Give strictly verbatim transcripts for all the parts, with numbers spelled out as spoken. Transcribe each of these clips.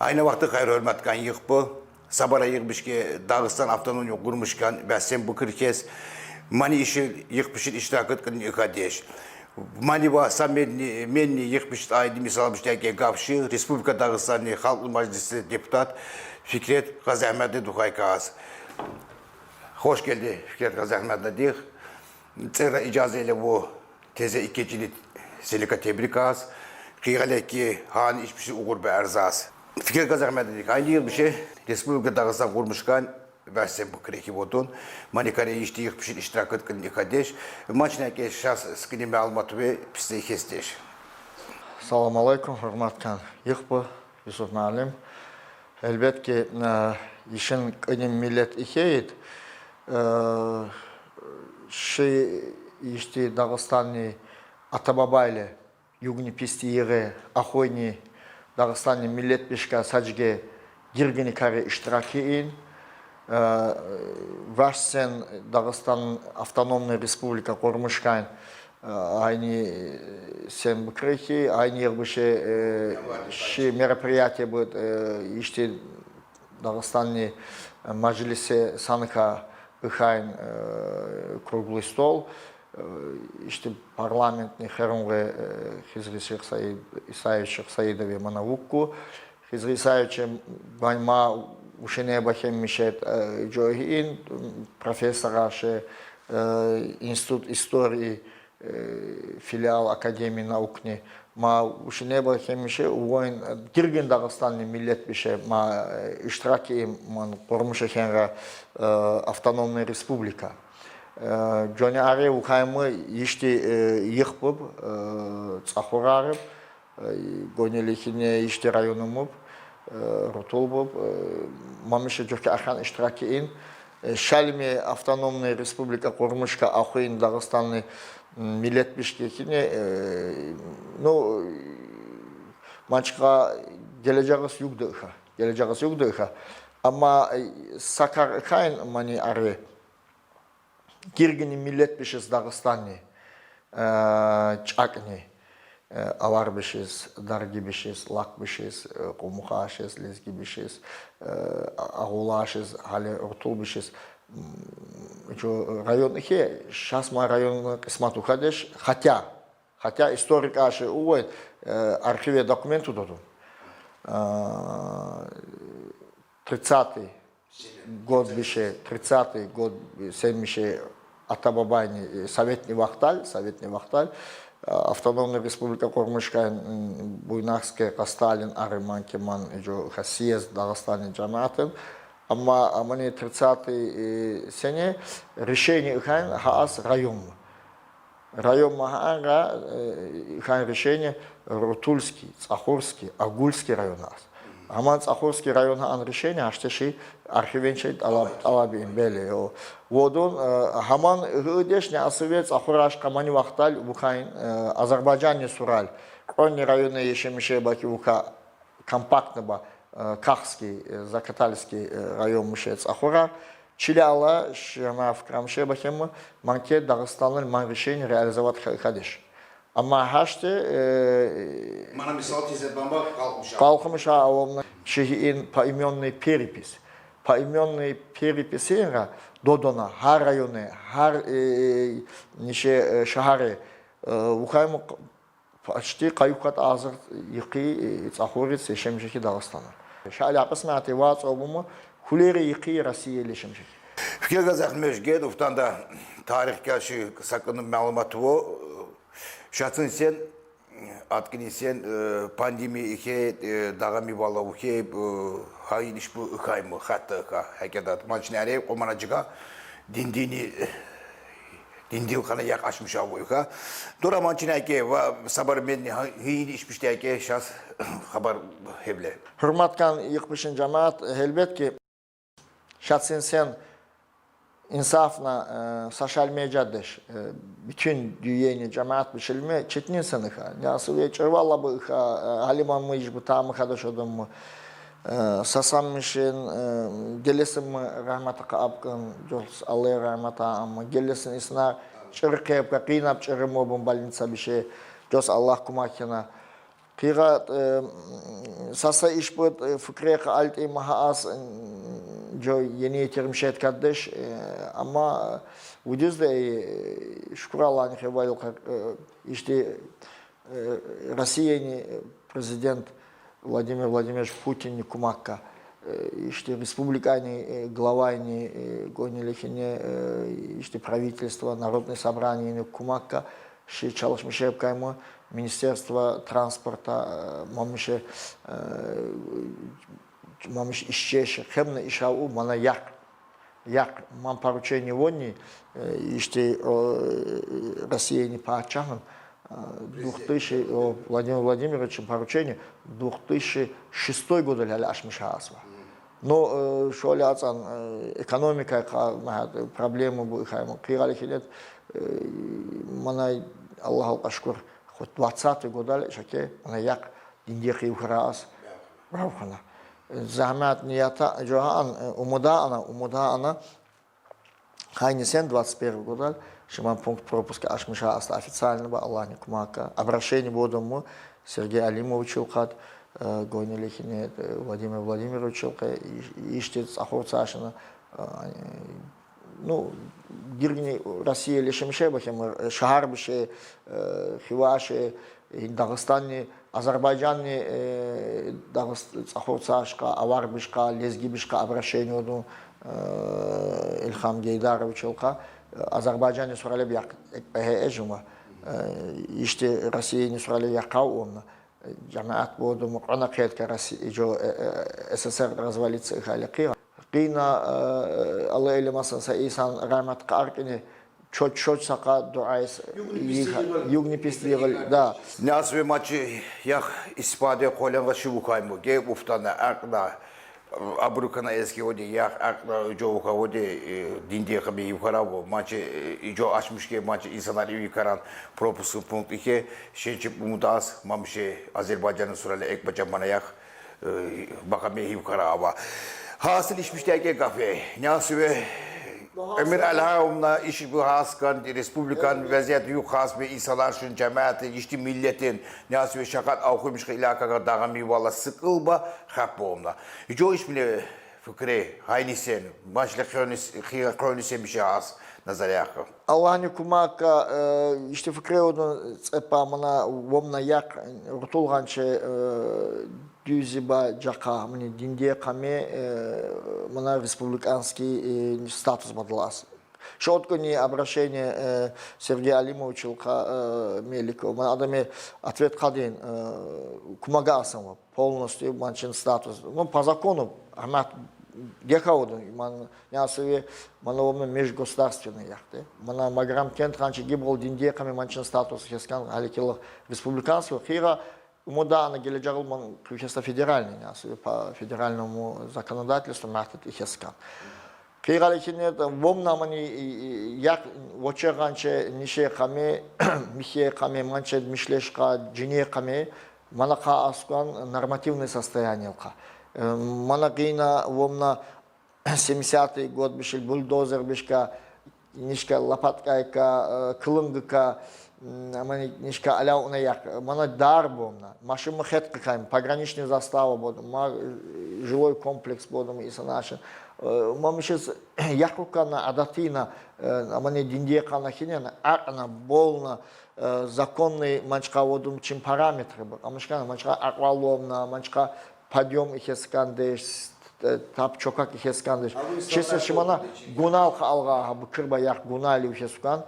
Aynı vaqtı hayır, hörmatkan yıqbı. Sabara yığbışke Dağıstan avtonomniya qurmuşkan ve sen bıkır kes. Mani işi yıqbışın iştirakıt kın ihadeş. Mani va sa menni, menni yıqbışın aydı misal bışteken gapşı Respublika Dağıstanni Halq Majlisi deputat Fikret Gazahmetli duhaykaz. Hoş geldi Fikret Gazahmetli dih. Tsera icaze ile bu teze ikecini selika tebrikaz. Qiyale ki han işbişi uğur be erzaz. Fikret Gazahmetli dih. Aynı yıl bir şey Respublika Dağıstan qurmuşkan ve sen bıkır ki vodun. Mani kare işti yıqbışın iştirakıt kın ihadeş. Maçına ke şas sıkıni malumat ve piste ihesteş. Salam aleykum, hurmatkan yıqbı, Yusuf malim. Elbetki, e, işin kınim millet iheyit. E, şi işti Dağıstanni ata-baba ile yugni pisti yığı ahoyni Dağıstanni millet bişka sacige girgini kare iştiraki in. E, vaş sen Dağıstan avtonomni respublika qurmuşkan, e, aynı sen bıkır ki, aynı yıl bir şey, e, şi мероприятие bıt, e, işti Dağıstanni, e, majlise sanıka ihayn, e, круглый стол, e, işti parlamentni herunge, e, Hizri Şeyh Said, İsayeviç Şeyh Saidov ve mana vukku. Hizri İsayeviç ban ma uşene bahem mişet, e, cohin, professora şey, e, İnstitut istorии, e, filial Akademii naukni. Ma uşene bahem mişe, uvoyn, e, girgin Dağıstanni millet bişe, ma, e, iştiraki man qurmuş ehenra, e, avtonomni respublika. E, coni are uhaymı işti, e, yıqbıb, e, tsahurarıb, e, gonelihine işti rayonımıb, e, rutulbıb, e, mamişe coke ahan iştiraki in. E, şalmi avtonomni respublika qurmuşka ahoyin Dağıstanni, m, millet bişke hine, e, nu, maçka gelecağız yugdı iha, gelecağız yugdı iha. Ama, e, sakar ihayn mani are girgini millet bişiz Dağıstanni, e, çakni, e, avar bişiz, dargi bişiz, lak bişiz, e, qumuha aşiz, lezgi bişiz, e, ağula aşiz, hali rutul bişiz. M, şu rayon ihi, şas ma rayonı qismat uhadeş, хотя, хотя историк aşı uvoyn, e, arhive dokumentu dodun. E, тридцатый год bişe, тридцатый год sen mişe ata-babayni, e, sovetni vaqtal, sovetni vaqtal, e, avtonomni respublika qurmuşkan, m, Buynakske, Kastalin, arı man ki man, co, ha, съезд Dağıstanni cemaatın. Ama, ama ne тридцатый, e, sene решение ihayn haas rayon mı? Rayon mı haanra, e, ihayn решение Rutulski, Tsahurski, Agulski rayonı as. Ama Tsahurski rayonı an решение, aşte şey arhiven şey alab-, alabin beli o. Vodun, e, haman hıdeş ne asıve Tsahur aşka mani vaqtal vukayn, e, Azerbaycanni sural. Onni rayonı yeşemişe baki vuka компактного, e, Кахский, e, Закатальский, e, rayon mişe Tsahura. Çile ala, şema fikram şey bakayım mı, manke Dağıstanlı man решение реализовать ha-, hadeş. Ama haşte, e, Mana misal tizet bamba kalkmış. Kalkmış ha avomna şehin поименный перепись. Поименный перепись inra dodona, har rayonı, har, e, nişe, e, şaharı, e, vukaymı Почти qayukat azır yıqi, e, Tsahurits, e, şemşeki Dağıstanı. Şali apısnati vats obumı huleri yıqi Rossiya ile şemşeki. Fikir gazak mecged, uftan da tarih karşı sakının malumatı o. Şatın sen, atkın sen, e, pandemi ihe, e, dağami bala uhe, e, hayin iş bu ıkay mı, hatta ıka, hekedat. Mançın are, komanacıga, dindini, Dindil kana yak açmış abi ha. Dora mançine ke va sabar menni ha-, hini içmişte ke şas habar hevle. Hürmatkan yıkmışın cemaat, elbet ki şatsin sen insafna, e, saşal mecaddeş, e, bütün dünyeni cemaat bişilme çetin sanıha. Nasıl ve çırvalla bu ha, e, haliman mı iş bu tamı kadaş odun mu? E, sasanmışın, e, gelesin mi rahmata apkın, Allah'a rahmata ama gelesin isna çırı kepka, kıynap çırı mobun balnitsa bir şey. Cos Allah kumakina. Къигъа, э, м, са са иш быд, э, фикре къалти ма гьа аз, м, жо ени етермиш эд каддеш, э, амма, э, вудиз да, э, шукур Аллагьни, хивал къа-, э, ишти, э, Россияни, э, президент Владимир Владимирович Путинни кумакка, э, ишти республикани, э, главайни, э, гонилихине, э, ишти правительство, народный собранияни кумакка, ши чалышмиш эб кайма, министерство транспорта, э, мамыше, э, мамыш ишчеше, хемна ишав у, мана якъ. Якъ, ман поручение вонни, э, ишти, о, э, Россияни пачагьын, э, двух тысячи, о, Владимир Владимировични поручение, двух тысячи шестой годал гьали ашмиш гьа аз ва. Но, э, шоли ацӀан, э, экономикай къа-, ма-, проблема бу ихайма. Къигъали хинет, э, мана Аллагьал къа шукур, хоть двадцатый годал шаке, мана якъ диндихъ ивхара аз. Бравхана. Загьмат ниятан, жо гьан, э, умудан ана, умудан ана. Гьайни сен двадцать первый годал, шиман пункт пропуска ашмиш гьа аз официально ба, Аллагьни кумакка. Обращение бу дум Сергей Алимовичал къад, э, гонилихине, э, Владимир Владимировичал къе, и-, ишти цӀахур цашна, э, ну, гиргни Россия лишимше бахем, э, шагьар бише, э, Хиваше, э, Дагъыстанни, Азербайжанни, э, Дагъыс-, цӀахур цашкъа, авар бишкъа, лезги бишкъа обращение оду, э, Илхам Гейдаровичал къа, э, Азербайжанни суралеб якъ, э, э, жума. Э, ишти Россияни суралеб якъав онна. Жамаат бу дум къвана къетка Росси-, жо, э, э, СССР развалиться ихали къигъа. Къина, э, Аллагь элемасын са инсан рагьмат къаркъине, чоч-чоч са къа дуайс, югни пис йигъал, да. Нязви мачи ях испаде къолен ва ши вукаймо, ге уфтана, акъна, абрукана эски оди, ях акъна жо вука оди, э, диндихъ ивхара ва, мачи, э, жо ашмиш ке, мачи инсанар ивхаран пропуск пункт ихе, шенчи умудан аз, мамыше Азербайжанни сурали экбача мана ях, э, бахаме ивхара ава. Гьасил ишмиш тяке кафе. Нязви, Эмир Алгьаевна, иш бу гьаскан, республикан везият юкъ гьас бе, инсанар шин, жамаат, ишти миллетин, Нязви шакъат авхуймиш хилакага дагъами вала сыкъылба хапбомна. Жо ишмиле фикре, гьайни сен, машли къойни с-, хи-, къойни сен биши гьас, Назаряха. Аллагьни кумакка, э, ишти фикре оду цепа мана вомна якъ рутулгъанче, э, дуьз зи ба жакъа, мани диндихъ аме, э, мана республиканский, э, статус бадалас. Шоткуни обращение, э, Сергей Алимовичал къа, э, Меликов. Мана адаме ответ къадин, э, кумага асан ва. Полностью манчин статус. Ну, по закону, Ахмат, гекавуду, ман, Нязви, мана вомна межгосударственный яхте. Мана Маграм кент ханчи гибгъул диндихъ аме манчин статус хескан, гьаликилигъ республиканский, хира, умудан ана гележегъул ман куьхеста федеральный, Нязви, по федеральному законодательству мягьтед ихескан. Къигъали хинет, вомна мани, и, и, якъ вочегъанче нишехъ аме, михьехъ аме, манчед мишлешкъа, жинехъ аме, мана къа аскъан нормативное состояниелкъа. Э, мана къина вомна семидесятый год бишил бульдозер бишка, нишка лопаткайка, э, кылынгыка, м, мани нишка аляв уна якъ. Мана дар бомна. Машин мыхет къыкайм, пограничный застава бодум, ма, э, жилой комплекс бодум, инсанашин. Э, мамышиз якъукана, адатина, э, мани диндихъ ана хинена, акъна, болна, э, законный манчкъа водум чин параметры бу. Амышкана, манчкъа акъвал ломна, манчкъа подъём ихескандеш, э, тап чокак ихескандеш. Чеса шимана гунал къа алгъа, гьа, бу кирба якъ гунал ихескан.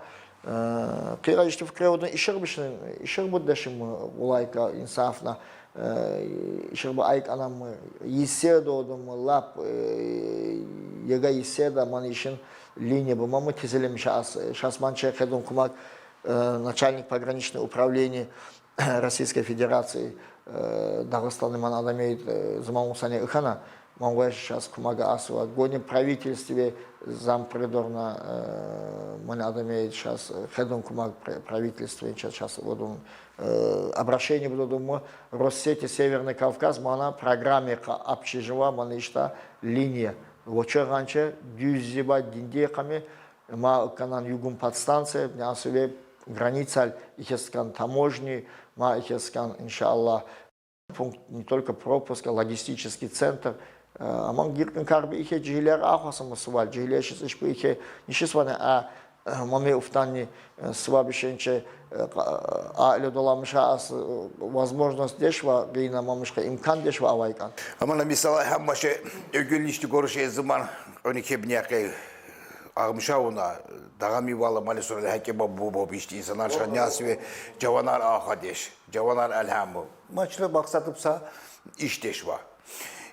Э, къигъа ишти фикре оду, ишигъ бишин, ишигъ бу дешим улайка инсафна, э, ишигъ бу айкъанам, йиссе додум, лап, э, ега йиссе да, ман ишин линия бу, мамы тезелемиш аз, шас манче хедун кумак, э, начальник пограничного управления Российской Федерации, э, Дагъыстаны ман адамейд, э, зуман усане ыхана, ман вай шас кумага асва. Гони правительстве зампредорна, э, ман адамейд шас, э, хедун кумаг пр-, правительстве шас, шас водун, э, обращение будодум Россети Северный Кавказ, мана программе къа апчижива, мана ишта линия. Вочегъанче, дуьз зи ба, диндихъ аме, ма канан югун подстанция, Нязви границаль ихьаскан таможни, ма ихьаскан, иншаллах, пункт не только пропуска, логистический центр. Э, аман гиркин карби ихье жигьилер ахвасама сувал, жигьилер ши иш бу ихье, ниши суване а, э, маме уфтанни, э, сува бишенче, э, ка-, а, иле доламыша ас, э, возможность дешва, гина мамышка имкан дешва авайкан. Аман мисала хаммаше, ögül işti görüş ezman, on iki bin yakı ağmışa ona, dağami valla mali sonra hake bu, bu, bu işte insanlar şanyas ve cavanar aha deş, cavanar elhamı. Maçlı maksatıpsa iş deş var.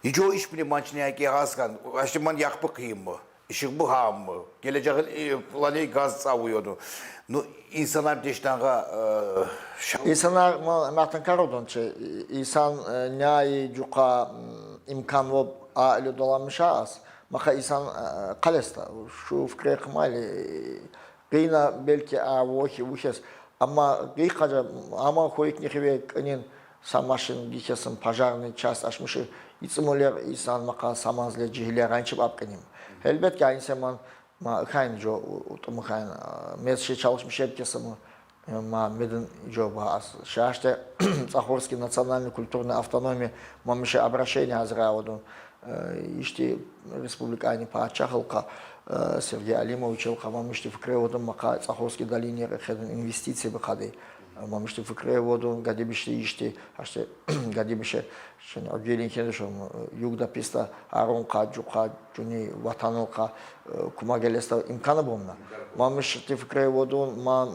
Hiç o iş bile maçını hake haskan, aştı man yakpı kıyım mı? Işık bu ham mı? Geleceğin, e, planı gaz savuyordu. No, insanlar deştanga, e, şa- İnsanlar ma-, matın karodon çe, insan, e, nyai cuka, m, imkan vo a ile dolanmışa az. Maka insan, e, kalesta, şu fikre kımali, e, gıyna belki a vohi vuhes. Ama gıy kaca, ama hoyik nihive kınin sa maşin gihesın, пожарный часть aşmışı, itsimoler insan maka samanzle cihile rançıp apkınim. Elbet ki aynı zaman ma kayn co, utmu kayn, e, mez şey çalışmış hep kesim, e, ma medin co ba as. Şaşte Tsahurskiy национальный культурный автономия, mamışe обращение hazır avudun. E, işte Respublika aynı paça halka, e, Sergey Alimoviç halka, mamışte fikre odun maka Tsahurskiy долине hedin investicije bi kadi. E, mamışte fikre odun, gadibişte işte, işte, gadibişe, şimdi o gelin kendi şu, e, yugda pista, arun ka, cuka, cuni, vatanılka, e, kuma gelesta imkanı bomna. Mamışte fikre odun, ma,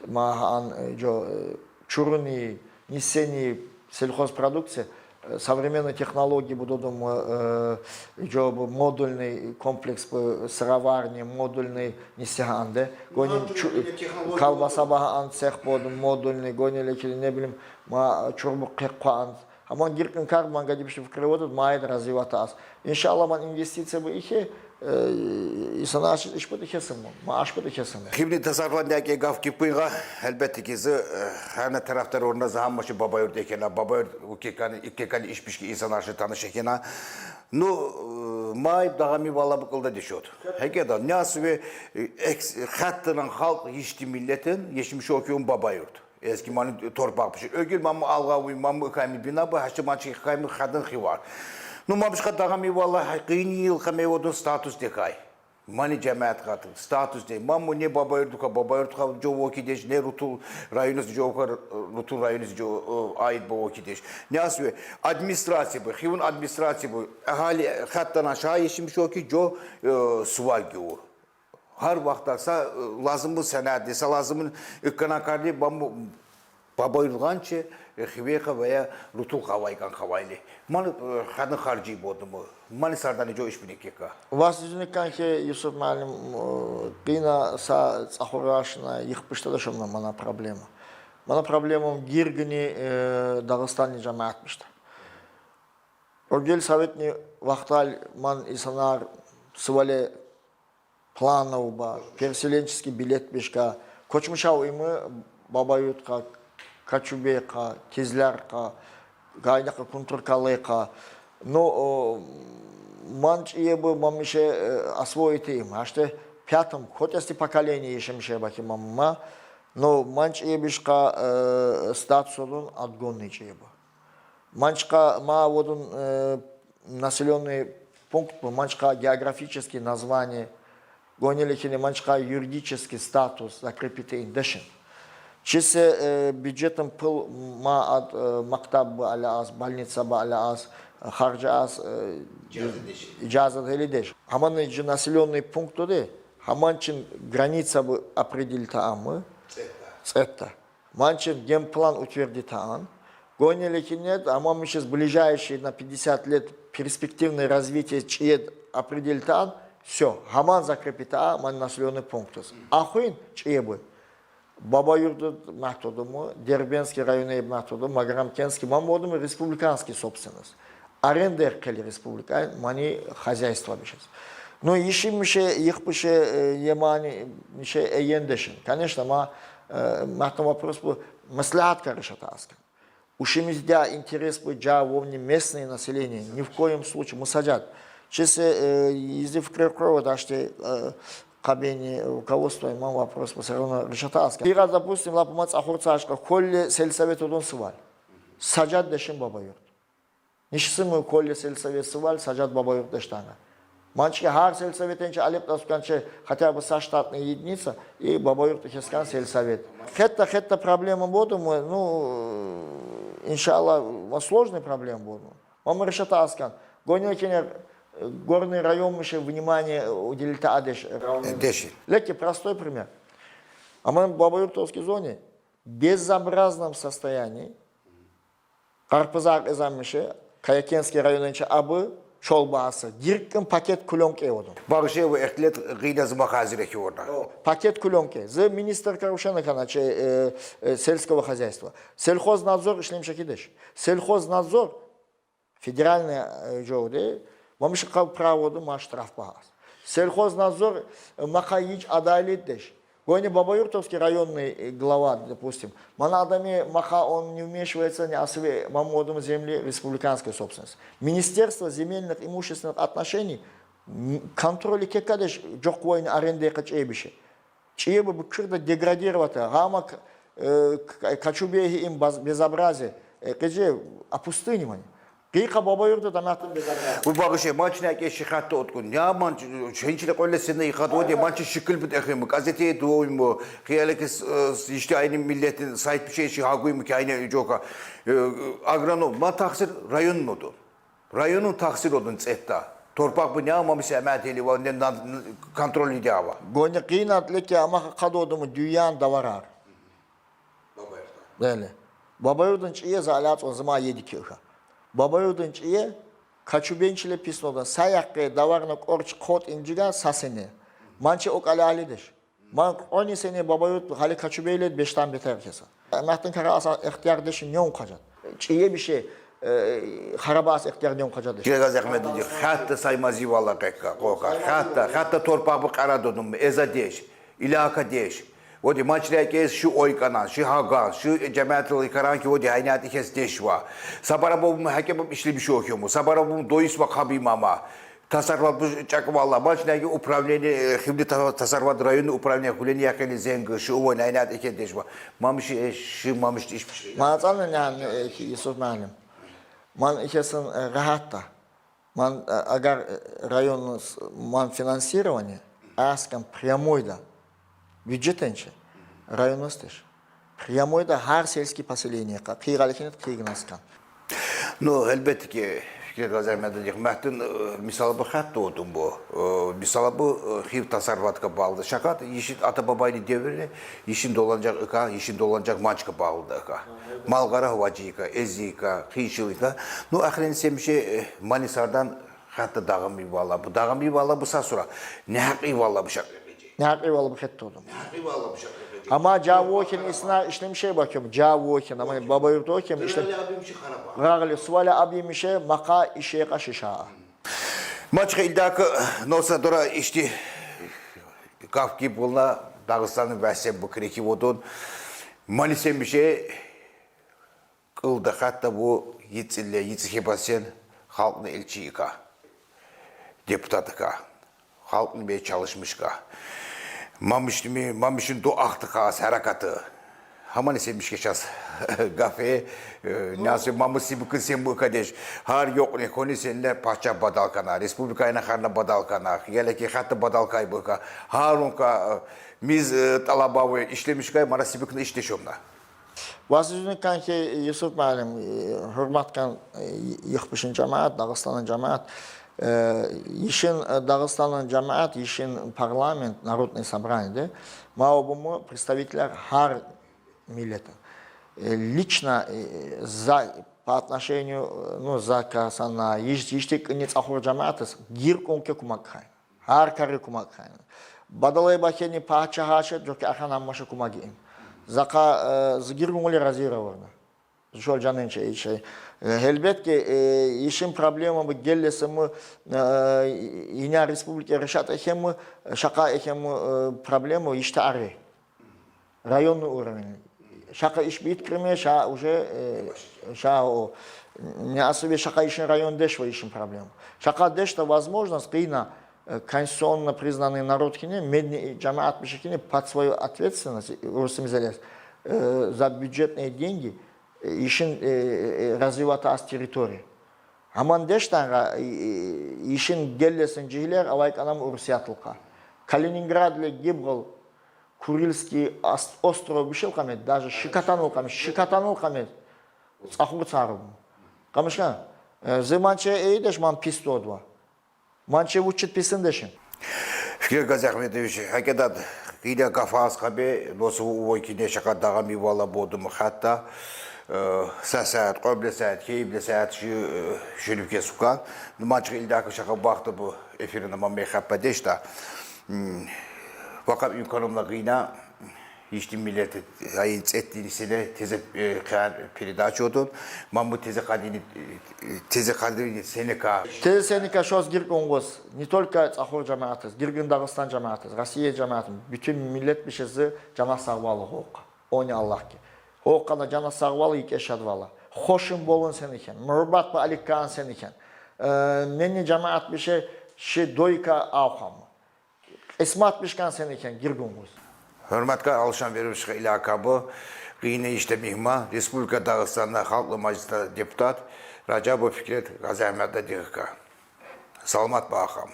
ma an, e, co, e, чурыни, несени, сельхозпродукция, э, современные технологии будут, э, э, модульный комплекс, э, сыроварни, модульный несеанде. Гоним колбаса баха ан цех будут, модульный, гонили, не bileyim, ma çurbuk kekko ан. Ama girkin kar, man gadi bir şey fikri odur, ma ed развивать аз. İnşallah man investicije bu iki, e, insana aşıt iş bu da kesin bu. Ma aş bu da kesin. Hibni tasarrufan da ki gaf ki pıyga, elbette ki zi, e, her ne taraftar oruna zahan başı Baba Yurt ekena, Baba Yurt ukekani, ikekani iş pişki insan arşı tanış ekena. No, e, ma ib dağami valla bıkılda dişot. Hekeda, ne asıve, e, eks-, xattınan halk işti milletin, yeşmiş okuyun Baba Yurt. Eski mani torpaq pişir. Ögül mamu alğavi, mamu ikaymi bina bu, haştı mançı ikaymi kadın hivar. No mamışka dağami valla, qıyni yıl kame odun status dekay. Mani cemaat katı, status de. Mamu ne Baba Yurduka, Baba Yurduka co voki deş, ne Rutul rayonisi co voka, Rutul rayonisi co, e, ait bu voki deş. Ne asve, administracija bu, hivun administracija bu. Ahali xattan aşağı yeşmiş o ki co, e, suval gavur. Har vaxt sa, e, lazımı senedi, sa lazımı ikkana kardi, bambu, Baba Yurdukan çe, e, hiveha veya Rutul havaykan havayli. Mani, e, hadın harci bodumu, mani sardani co iş bini keka. Vas yüzünikan ki, Yusuf malim, e, gıyna sa tsahuraşna yıkpışta da şomna mana problema. Mana problemam girgini, e, Dağıstanlı cemaatmıştı. Ögel sovetni vaqtal man insanlar suvale Планово, переселенческий билет bişka. Koçmuşav imi Baba Yurtka, Kaçubeka, Kizlярка, gaynaqa Kunturkalıka. No, o, man çiye bu mamışe, e, освоить im. Aşte пятом, хоть если поколение yeşemişe bakayım mamma. No, man çiye bişka, e, статус odun отгонный çiye bu. Манчка ма водун, э, населённый пункт, манчка географический название, гонили хини манчка юридический статус закрепити индешин. Чисе, э, бюджетом пыл ма ад, э, мактаб бы аля аз, больница бы аля аз, э, харжа аз, э, ижазат хели деш. Хаман же населённый пункт оде, хаман чин граница бы определита амы. Цетта. Цетта. Манчин генплан утвердитаан. Гонили хинед, аман мишес ближайшие на пятьдесят лет перспективное развитие чиед определитаан. Всё, хаман закрепитаа ман населённый пунктус. Ахуин чиебы. Бабаюрт матодуму, Дербентский районе матодуму, Магарамкентский мамодуму республиканский собственность. Аренда кели республика, мани хозяйство бишес. Но иши мише, их пише, э, емани мише эендешин. Конечно, ма, э, матом вопрос был, маслихат карышата аскан. Ушимиздя интерес бы джа вовни местное население, ни в коем случае, мусаджат. Чесе, э, изди фикре крово даште, э, Къабени руководство имам вопрос всё равно решать аскан. Ига, допустим, лап ма цӀахур цӀашка, кӀвале сельсовет отун сувал. Са жаддешин Бабаюрт. Ниши сыма кӀвале сельсовет сувал, са жад Бабаюртдаш тана. Манчи гьар сельсоветдин чи алеп тасукан чи хотя бы са штатный единица и Бабаюрт ихьаскан сельсовет. Хетта, хетта проблема буду му, ну, иншалла, ва сложный проблема буду. Ма ма решать аскан. Гонекинер, э, горный районмиши внимание уделить адеш. Деши. Леки простой пример. Аман Бабаюртовский зоне в безобразном состоянии. Къарпызар эзамиши, Каякентский районынчи абу, чолбасы. Гиркин пакет кулёнка эводун. Багъыши ва эхтилат гъина зима хазир эки орна. Пакет кулёнка. Зы министр карушена хана чи, э, э, сельского хозяйства. Сельхознадзор ишлемиш экидеш. Сельхознадзор федеральный, э, жовде, мамиши къав праводу ма штраф багьас. Сельхознадзор, э, маха гьич адайлетдеш. Гонекин Бабаюртовский районный, э, глава, допустим. Мана адами маха он не вмешивается, не особо, мамодум земли республиканской собственности. Министерство земельных имущественных отношений м, контроль экъекъадеш жокъ войны аренда экъечӀебише. ЧӀиеба бу кирда деградировать, гьама к-, э, к-, Кочубей им баз-, безобразие, э, къеже опустынивание. Къикъа Бабаюртда да мятын безобразие. Бу багъыши, манчни аке шихатта откун. Я манч, шенчли къвале сенна ихат оди, манчи шикил бит эхим. Газете дуйму, хиялекис, э, ишти айни миллетин сайт бишей ши гьагуйму ки айни жокъа. Э, агроном, ма тахсир районнуду. Районун тахсир одун цӀетда. Торпакъ бу не амамиси амятели ва не на-, контроль иди ава. Гонекин къинат леки амаха къадодуму дюйян даварар. Бели. Бабаюртдин чӀие за аляцӀун зима еди килха. Бабаюртдин чӀие Кочубейнчиле писнодан са якъе даварна кӀорч къот инжига са сене. Манчи окъалалидеш. Ман къони сене Бабаюрт гьали Кочубейле бештан бетер кеса. Мятын кара аса ихтияр деши не ункъажат. ЧӀие бише, э, харабас ихтияр не ункъажат деш. Гирегаз Ахмедович, хатта саймази вала къекка, къокъа. Хатта, хатта торпакъ бу къарадодум, эзадеш, илакадеш. Оди манчни аке ши ойкъанан, ши гьаган, ши жемятли къаран ки оди гьайнат ихьес деш ва. Сабара бу гьаким ишлемиш окъему. Сабара бу доис ва къаби мама. Тасарруват бу чакъвала, манчни аке управление, э, хивни та-, тасарруват районный управление хулени якъели зенг, ши уван гьайнат ихьес деш ва. Мамиши, э, ши мамиши иш. Мацана нян, э, ки Юсуф муаллим. Ман ихьесин, э, рагьатда. Ман, э, агар, э, районнус, ман финансирование, аскан прямой да. Бюджетден чи. Районнус деш. Прямой да гьар сельский поселение къа-, къигъалихинет къигнаскан. Ну, элбетте ки, Гирегаз Ахмедович, мятын, э, мисал бу хатта одум бу. Э, мисал бу, э, хив тасарруватка багълы. Шакат, ишин ата-бабайни девирни, ишин доланжакъ ика, ишин доланжакъ манчка багълы да ика. Мал-къара гьавачи ика, эзи ика, хишил ика. Ну, ахрен семише, э, мани сардан хатта дагъым ивала бу. Дагъым ивала бу са сура. Негьакъ ивала бу шакъ. Негьакъ ивала бу хетта одум. Негьакъ ивала бу шакъ. Амма жавокин исна ишлемише бакъем, жавокин, амма Бабаюрт окъем ишлем. Гъагъли сували абимише, маха ише къашиша. Мачха илдак носа дора ишти каф ки булна Дагъыстанны вясе бу креки водун. Мани семише кьылда хатта бу йицилле, йицихебасен халкьны элчи ика, депутат ика, халкьны бе чалышмыш ика. Мамышни, мамышин ду ахты хас гьерекаты. Гьамани семишке час гафе, э, нясе мамы сибикин сен бу кадеш. Гьар ёкъни кони сенле пача бадал кана, республика айна харна бадал кана, гелеки хатта бадал кай бу ка. Гьарунка, э, миз, э, талабавы ишлемишкай, мара сибикин ишлешомна. Васизуни канки Юсуф муаллим, э, гьюрмат кан, э, йыхпишин жамаат, Дагъыстанын жамаат, э, ишин, э, Дагъыстанын жамаат, ишин парламент, Народное собрание де, ма обуму представителлер гьар миллетин. Э, лично, э, за, по отношению, э, ну, за Касана, иш-, ишти кьини цӀахур жамаатыс гиркунке кумак хай. Гьар кари кумак хай. Бадалай бахени пача гьача, жокъ ахана маша кумак им. Зака, э, зигир гумули разира варна. Шол жанын чей, чей. Э, гьелбетки, э, ишин проблема бу геллеси му, э, иня республика решат эхем му, шакъа эхем му, э, проблема ишта ари. Районный уровень. Шакъа иш бит криме, ша уже, э, ша о, не особо шакъа ишин район деш ва ишин проблема. Шакъа деш да возможность къина, э, конституционно признанный народ хине, медни жамаат биши хине под свою ответственность, э, русым зелес, э, за бюджетные деньги, э, ишин, э, э, развивать аз территория. Аман дештанга, э, э, ишин геллесин жигилер, алайк анам Урусия тылка. Калининград ле гибгыл, Курильский ос-, остров бишил камет, даже шикатаныл камет, шикатаныл камет. Цахур цару. Камышка, э, зы манче эйдеш ман пис тодва. Манче учит писин дешин. Фикрет Газахметович, хакетат, киля кафас кабе, лосу увой кине шака дагами вала бодум хатта, э, сасаат, коблесаат, кейблесаат, шу, э, шурипке сука. Манче илдака шака бахты бу эфирна маме хаппа дешта. М, вакап имканымла гына, ишти миллети, ай, цеттини сене тезе, э, кар передача отун. Маму тезе кадини, э, тезе кадини сене ка. Тез сеника шос гиргунгус, не только Цахур жамаатыз, гиргин Дагыстан жамаатыз, Россия жамаатыз, bütün millet биши зы жана сагвалы хока. Они Аллах ки. Хока на жана сагвалы, ик эшадвала. Хошим болун сенихен, мурбат ба аликкан сенихен. Э, мени жамаат биши ши дойка авхам. Исмат бишкан сенихен, гиргунгус. Hürmetke alışan verip çıkı ilaka bu. Gıyne işte mihma, Respublika Dağıstan'da Halklı Meclis'te deputat Racabov Fikret Gazi Ahmet'te dihka. Salmat Bağkam.